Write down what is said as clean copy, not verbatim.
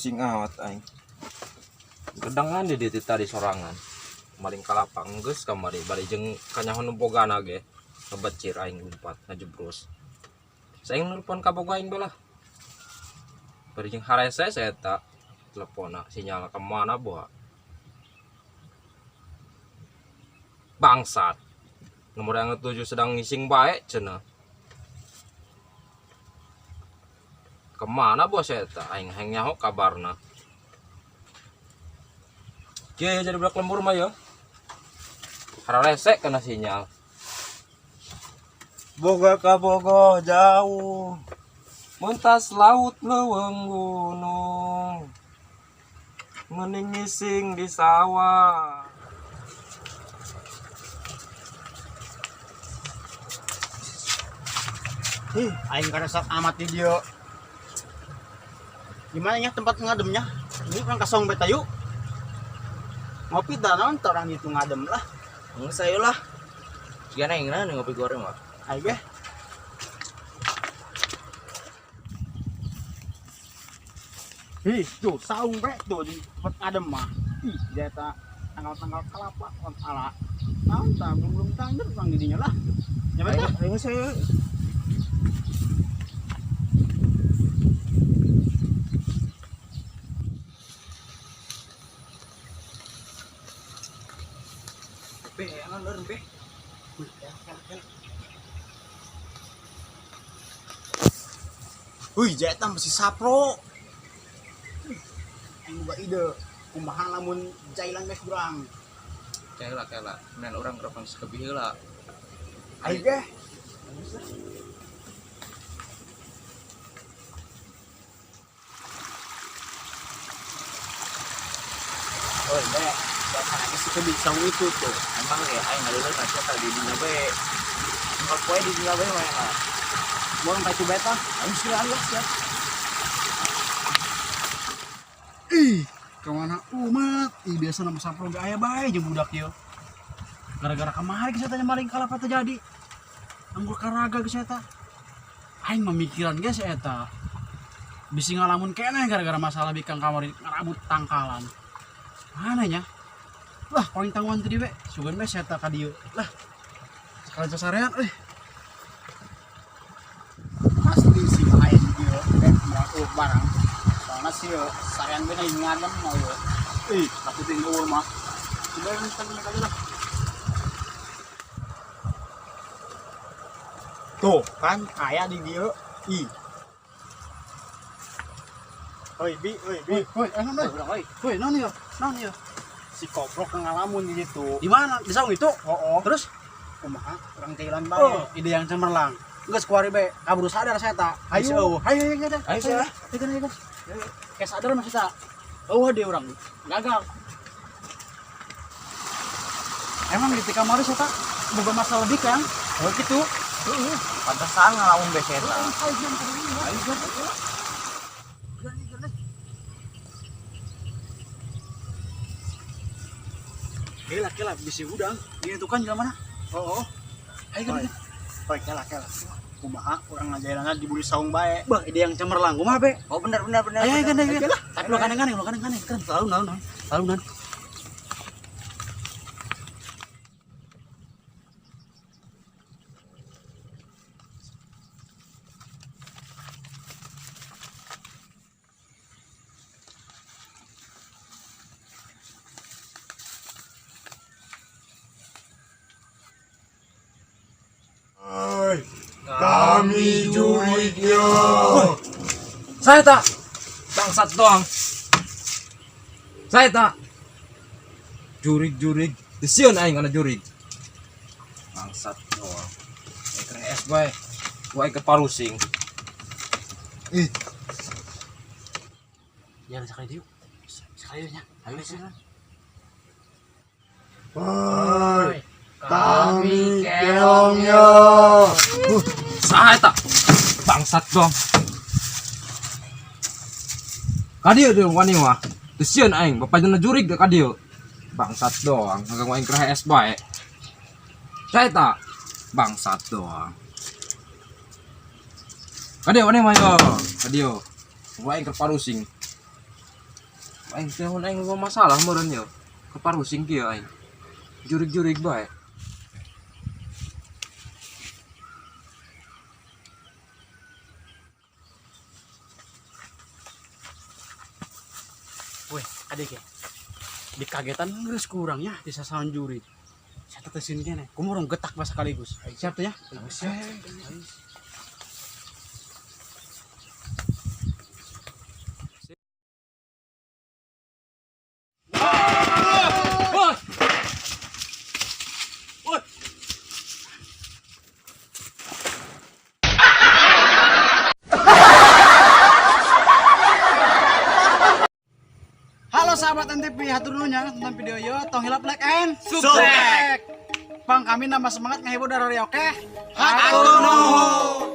Pusing amat aing. Gedangan di dieu tadi sorangan. Maling kalapa geus kamari bari jeung kanyaho nu bogana ge. Ngebecir aing lumpat ngajebrus. Saing nelpon ka boga aing balah. Bari jeung harese saya eta teleponna sinyal ka mana boa. Bangsat. Nomor yang ketujuh sedang ngising bae cenah. Kemana bos eta? Aing hayang nyaho kabarna. Kieu jadi budak lembur mah ya. Hararese kena sinyal. Boga ka Bogo jauh. Mentas laut leuweung gunung. Mending ngising di sawah. Ih, aing karesep amat di dieu. Gimana ya tempat ngademnya? Ini orang kasong beta yuk. Ngopi dah naon teh orang itu ngadem lah. Nggak saya lah. Gimana yang ngeunah ngopi goreng mah. Ayo ge. Ih, tuh saung bre tuh di tempat ngadem mah. Ih, dia ta tanggal-tanggal kelapa orang ala. Naon tah belum tanggal orang di dinya lah. Ya beta. Ayo saya. Be, jangan leureun be. Wih, jeta masih sapro. Aing boga ide. Kumaha lamun jailan geus urang. Kela kela. Men orang rekam sekebih heula. Ayo ge. Oh, be. Biasanya sih ke saung itu tuh. Emang ya aing ngaleuleun ka sia di dinya bae. Empat poe di dinya bae mah enak. Buang batu beta. Aing silakan lah siap. Ih, kemana umat? Ih, biasa nama sapro gak aya bae jeung budak ieu. Gara-gara kamari geus eta maling kalapa terjadi. Anggur karaga geus eta. Aing memikiran geus eta. Bisi ngalamun keneh gara-gara masalah bikang kamari ngarabut tangkalan. Mana nya? Lah, paling tangguhan tadi be. Sugan be eta ka dieu. Lah. Sekali sasarean euy. Pasti sih aya di dieu be moal barang. Soalnya sih sarean be ngadem mau ye. Ih, aku tinggal mah. Coba minta aja lah. Tuh kan aya di dieu. Ih. Oi, bi, oi, bi. Oi, naon, oi. Oi, naon ieu? Naon ieu? Si koprok ngalamun di situ. Di mana? Di saung itu? Oh, oh. Terus kumaha urang teh ilan bae. Oh, ide yang cemerlang. Geus kuari be, kaburu sadar saya tak. Ayo. Ayo, ayo, ayo, Ayo, saya. Ayo, ayo, ayo. Kayak sadar masih tak. Oh, dia orang gagal. Emang di tika mari saya tak boga masalah lebih kan? Oh gitu. Heeh. Pantesan ngalamun be eta. Ayo, ayo. Kela, kela, bisi udang. Ini tuh kan jalan mana? Oh, oh. Ayo, kan. Oi, kela, kela. Kumaha urang ngajaranna dibuli saung bae. Bah, ide yang cemerlang. Kumaha be? Oh benar benar benar. Ayo, ayo, ayo, Ayo lah. Tapi lo kaneng-kaneng, lo kaneng-kaneng. Kan selalu naon, naon. Selalu naon. Kami jurignya. Saya tak bangsat doang. Saya tak jurig-jurig. Disieun aing kana jurig. Bangsat doang. Aing keur es bae. Gua aing ke parusing. Ih. Jangan sekali diuk. Sekali nya. Ayo sih. Oi, kami keongnya. Saha eta? Bangsat doang. Ka dieu deui wani mah. Teu sieun aing, bapakna jurig ka dieu. Bangsat doang, ngaganggu aing keur es bae. Saha eta? Bangsat doang. Ka dieu wani mah yo. Ka dieu. Gua aing keur parusing. Aing teh aing loba masalah meureun yo. Kaparusing kieu aing. Jurig-jurig bae. Weh, adik ya. Dikagetan geus kurangnya di sasahan juri. Saya teh sini kene. Kumaha urang getak mah sekaligus. Siap tuh ya? Siap. Halo sahabat NTP, hatur nuhun ya nonton video yo, tong hilap like and Subscribe. Pang kami nambah semangat ngehibur dari oke. Hatur nuhun.